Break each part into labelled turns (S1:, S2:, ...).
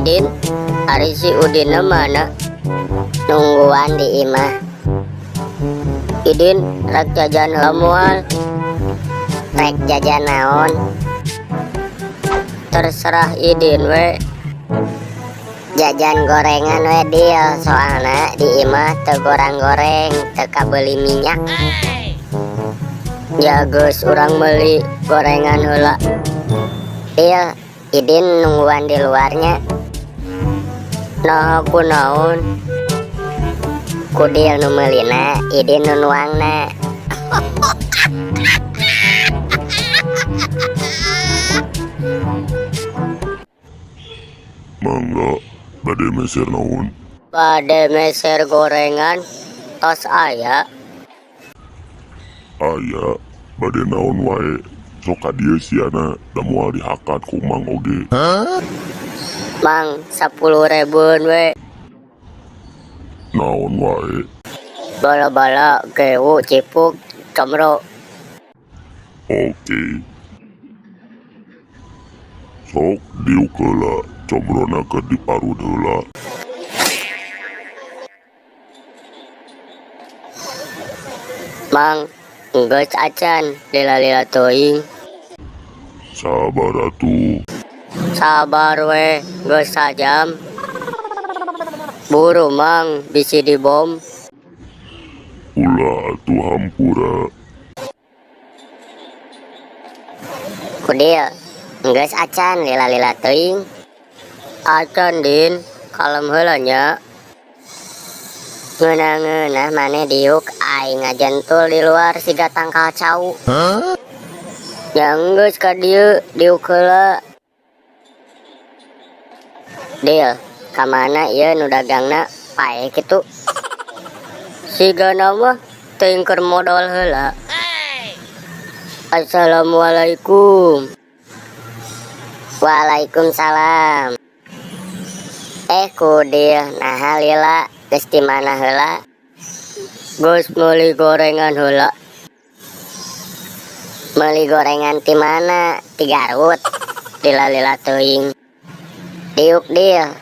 S1: Idin, ari si Udinna mana? Nungguan di imah. Idin, rek jajan heula moal? Rek jajan naon? Terserah Idin we. Jajan gorengan we, Dil, soalna di imah teu gorang-goreng, teu kabeuli minyak. Ya geus, urang meuli gorengan heula. Dil, Idin nungguan di luarnya. Nah, kunaon? Kudil nu meulina, Idin nu nuangna.
S2: Mangga, bade meser naon?
S1: Bade meser gorengan, tos aya?
S2: Aya, bade naon wae. Sok ka dieu siana, da moal dihakan ku Mang oge.
S1: Mang, 10 ribuan we.
S2: Naon wae?
S1: Bala-bala, gewu, cipuk, comro.
S2: Oke. Sok diuk heula, combrona keur diparut heula.
S1: Mang, geus acan, lila-lila teuing.
S2: Sabar atuh.
S1: Sabar we, geus sajam. Buru Mang, bisi dibom.
S2: Ulah atuh, hampura.
S1: Kudil, geus acan, lila-lila teuing. Acan, Din, kalem heula nya. Ngeunah-ngeunah maneh diuk, aing ngajentul di luar siga tangkal cau. Ya geus ka dieu, diuk heula. Dil, ka mana ieu nu dagangna paeh kitu? Sigana mah teuing keur modol heula. Assalamualaikum. Waalaikumsalam. Eh, Kudil, naha lila, geus di mana heula? Geus meuli gorengan heula. Meuli gorengan ti mana? Ti Garut. Lila-lila teuing. Diuk, Dil,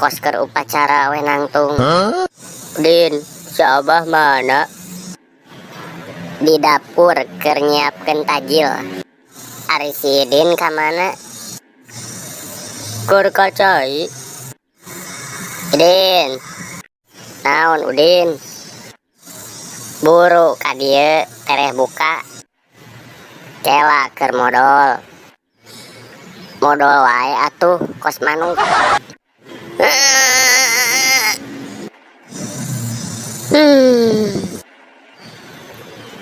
S1: kos keur upacara we nangtung. Din, si Abah mana? Di dapur keur nyiapkeun tajil. Ari si Idin ka mana? Keur ka cai. Idin. Naon, Udin? Buru ka dieu, tereh buka. Kela keur modol. Modol wae atuh kos manuk.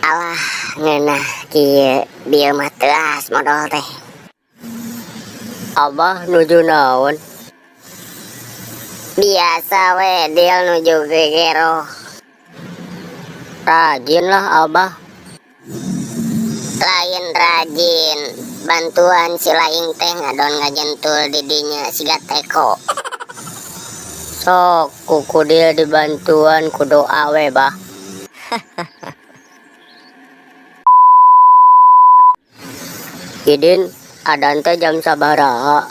S1: Alah, ngeunah kieu, dieu mah teuas modol teh. Abah nuju naon? Biasa we, Dil, nuju gegeroh. Rajin lah Abah. Lain rajin, bantuan si laing teh ngadon ngajentul di dinya siga teko. Sok ku Kudil dibantuan ku doa we, Bah. Idin, adan teh jam sabaraha?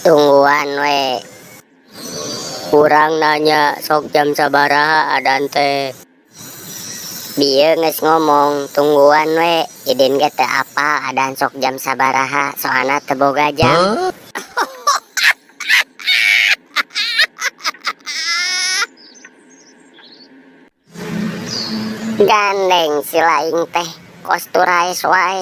S1: Tungguan we. Urang nanya sok jam sabaraha adan teh. Bieu geus ngomong tungguan we, Idin ge teu apal adan sok jam sabaraha, soalna teu boga jam. Gandeng si laing teh kos turaes wae.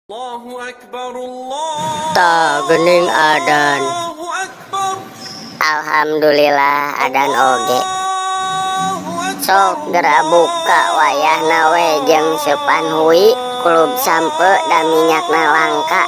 S3: Allahu Akbar, Allahu
S1: Tah geuning adan.
S3: Akbar.
S1: Alhamdulillah adan oge.
S3: Allahu Akbar.
S1: Sok geura buka wayahna we jeung seupan hui, kulub sampe da minyakna langka.